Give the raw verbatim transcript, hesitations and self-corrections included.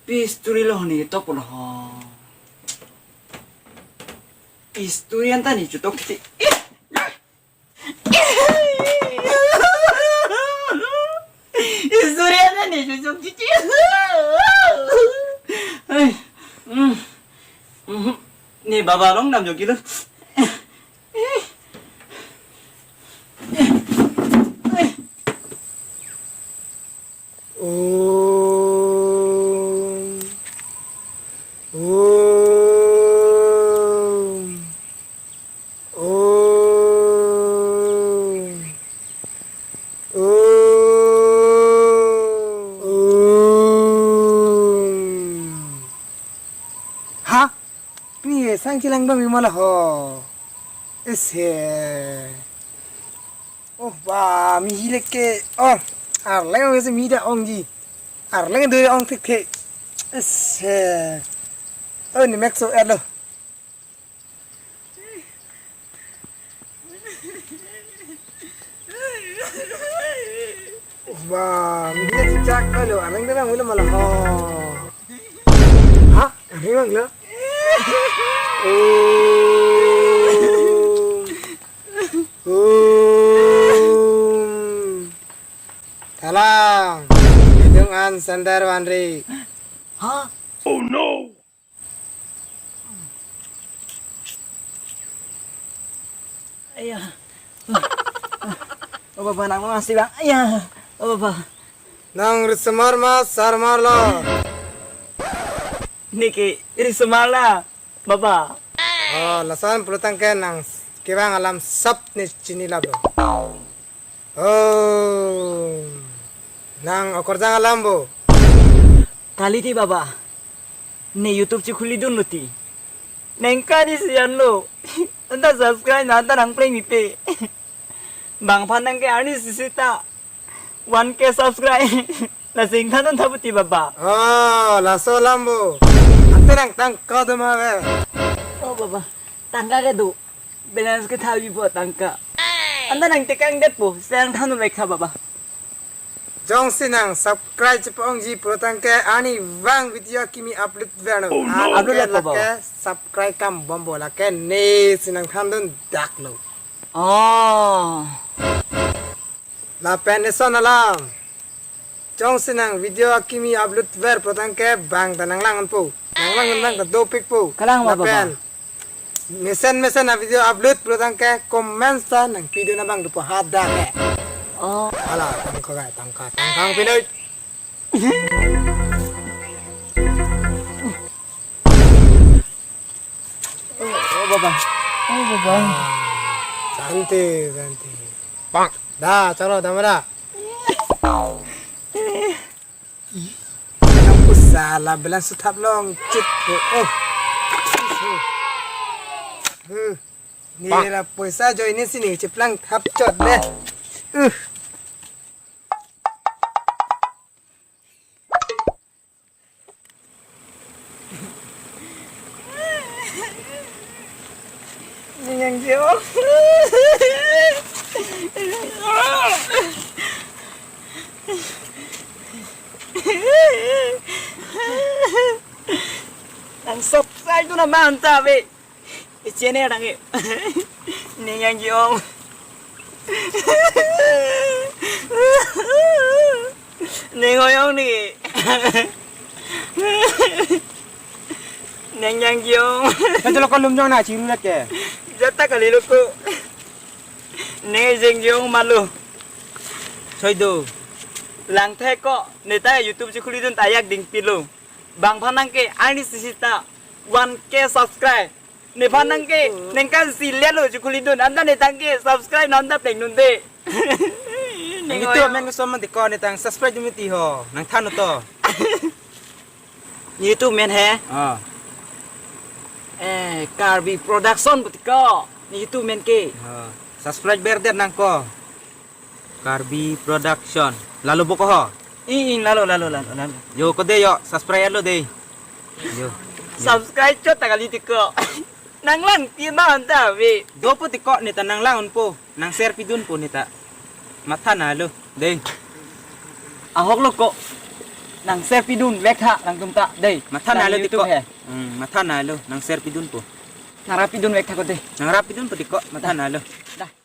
Pi story lo honi ketok lo ho. Story anta ne chotok ti. Story anta ne chotok ti. Ai. Mm. Mhm. Ne baba along damjok kilo. Om. Om. Om. Om. Ha? Pini sang chilang dong imala ho. Ese. Oh ba, mi hilek ke. Oh, arleng ong ese mi da ongji. Arleng do ong thik thik. Ese. Oh, ne mek so-et lo. Wah, mungkin cicak kalo, anang dia ulam malah ho. Ha? Anang bang lo? Oh. Oh. Talang. Hidung an sandar wanri. Ha? Oh no. Aya. Oh, baba, nang masi bang. Aya. Oh, baba. Nang risomar ma, sarmar lo? Neke risomar la, baba. Oh, lason pulotangke nang kevang alam sap ne chini lap lo. Oh, nang okorjang alam bo? Kali ti baba, ne YouTube chekhuli dunlo ti. Nengkan isi anlo. Anta subscribe na anta nangpreng mipe. Bangphan nangke arni sisi ta one K subscribe. Lasi ingthan thapu ti baba. Oh, laso alam bo. Ante nang tangka do ma ve? Oh baba, tangka kedo. Balance kethavi po tangka. Anta nang tekang det po, sang thanu lekha baba. Jongsi nang subscribe chepa-ongji pulotangke arnivang video kimi upload verlo. Oh, no. Upload verlo lake baba. Subscribe kam bombo lake ne si nang thandun dak lo. Oh. Lapen eson alam. Jongsi nang video akimi upload ver pulotangke bang ta nanglang-unpo. Nanglang-un bang ta dopikpo. Kalang ma baba. Lapen mesen mesen a video upload pulotangke comments ta nangpidun abang dopo hadak ke. Oh. Ala tangka kai tangka tangkang pinoi. Oh, oh, baba. Oh, baba. Santi, santi. Bang. Da, chalo, damra. Nang pusala belan suthap long chit. Oh. Huh. Ni la poisa join ni sini chiplang thap chot le. Uh. Ning Yang Jo. Nang subscribe tu nama anta be. Ichene rang e. Ning Yang Jiong. Ning Oyong ni. Ning Yang Jiong. Kan jalo kolom jong na chiru lake. Jata kali loko. Ning Yang Jiong malu. Choi do. Lang the ko. Neta YouTube chekhuli dun ta ajak ding pilo. Bang phan nangke arni sisi ta one K subscribe. Nephan nangke nengkan si lelo chekhuli dun. Anta ne tangke subscribe non ta pleng nun de. Nang YouTube amen ko som mati ko ne tang subscribe dun mati ho. Nang than to. YouTube men he. Ah. Eh, Karbi Production pati ko. Ne YouTube men ke. Ah. Subscribe ber det nang ko. Karbi Production. Lalo boko ho. I, i, lalo, lalo, lalo, lalo. Yo, ko de yo, subscribe lo de. Yo. Subscribe chot ta kali tiko. Nang lang pi ma anta ve. Dopo tiko neta nang lang unpo. Nang share pidunpo neta. Matha na lo. De. Ahok lo ko. nang share pidun vek tha nangtum ta dei. Matha nang nalo YouTube diko. He. Hmm, matha nalo, nang share pidunpo. Nang rap pidun vek tha ko dei. Nang rap pidunpo diko, matha nalo. Dah.